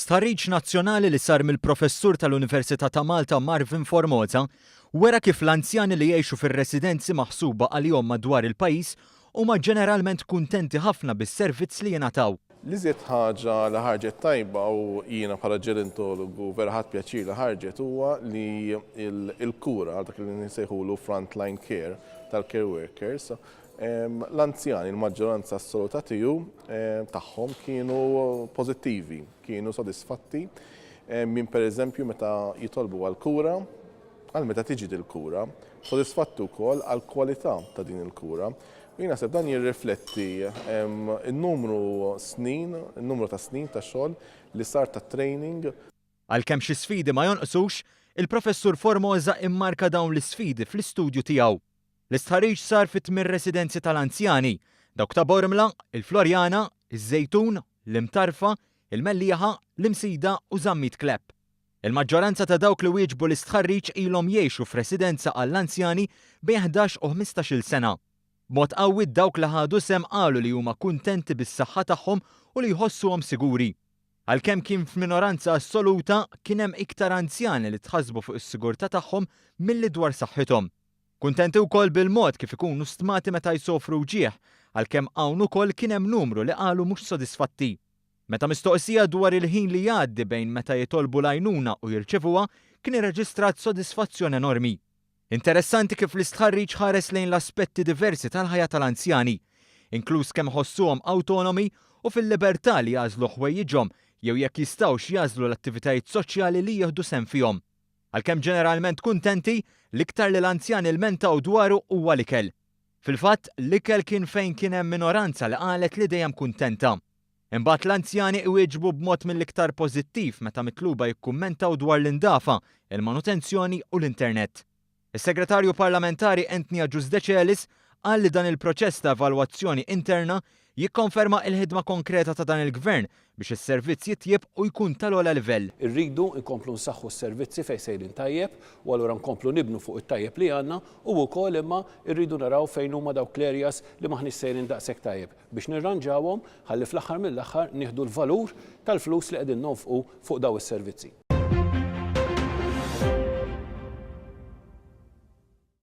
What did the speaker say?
Stħarriġ nazzjonali li sar mill-Professur tal-Università ta' Malta Marvin Formosa wera kif l-anzjani li jgħixu fir-residenzi maħsuba għalihom madwar il-pajjiż huma ġeneralment kuntenti ħafna bis-servizz li jingħataw. L-iżjed ħaġa li ħarġet tajba u jiena bħala ġerintologu vera ħadt pjaċir li ħarġet huwa li l-kura għal dak li nsejħulu frontline care tal-care workers L-anzjani, il-maġġoranza assoluta tiegħu tagħhom kienu pożittivi, kienu sodisfatti minn pereżempju meta jitolbu għall-kura, għal meta tiġi dil-kura, sodisfatti wkoll għall-kwalità ta' din il-kura. U jien naħseb dan jirrifletti n-numru snin, in-numru ta' snin ta' xogħol li sar ta' training. Għalkemm xi sfidi ma jonqsux, il-Professur Formosa immarka dawn l-isfidi fl-istudju tiegħu. L-istħarriġ sar fi tmien residenzi tal-anzjani, dawk ta' Bormla, il-Floriana, iż-Żejtun, l-Imtarfa, il-Mellieħa, l-Imsida u Zammit Clapp. Il-maġġoranza ta' dawk li wieġbu l-istħarriġ ilhom jgħixu f'residenza għall-anzjani bejn 11 u 15-il sena. B'mod qawwi dawk li ħadu sehem qalu li huma kuntenti bis-saħħa tagħhom u li jħossuhom siguri. Għalkemm kien f'minoranza assoluta, kien hemm iktar anzjani li tħassbu fuq is-sigurtà tagħhom milli dwar saħħithom. Kuntenti wkoll bil-mod kif ikunu stmati meta jsofru wġigħ, għalkemm hawn ukoll kien hemm numru li qalu mhux sodisfatti. Meta mistoqsija dwar il-ħin li jgħaddi bejn meta jitolbu l-għajnuna u jirċevuha, kien irreġistrat sodisfazzjon enormi. Interessanti kif l-istħarriġ ħares lejn l-aspetti diversi tal-ħajja tal-anzjani, inkluż kemm iħossuhom awtonomi u fil-libertà li jagħżlu ħwejjiġhom jew jekk jistgħux jagħżlu l-attivitajiet soċjali li jieħdu sehem fihom. Għalkemm ġeneralment kuntenti, l-iktar li l-anzjani lmentaw dwaru huwa l-ikel. Fil-fatt, l-ikel kien fejn kien hemm minoranza li qalet li dejjem kuntenta. Imbagħad l-anzjani iwieġbu b'mod mill-iktar pożittiv meta mitluba jikkummentaw dwar l-indafa, il-manutenzjoni u l-internet. Is-Segretarju Parlamentari Anthony Agius Decelis qal li dan il-proċess ta' evalwazzjoni interna jikkonferma il-ħidma konkreta ta' dan il-Gvern biex is-servizz jitjieb u jkun tal-ogħla livell. Irridu nkomplu nsaħħu s-servizzi fejn sejrin tajjeb u allura nkomplu nibnu fuq it-tajjeb li għandna u wkoll imma rridu naraw fejn huma dawk l-areas li m'aħniex sejrin daqshekk tajjeb biex nirranġawhom ħalli fl-aħħar mill-aħħar nieħdu l-valur tal-flus li qegħdin nonfqu fuq dawn is-servizzi.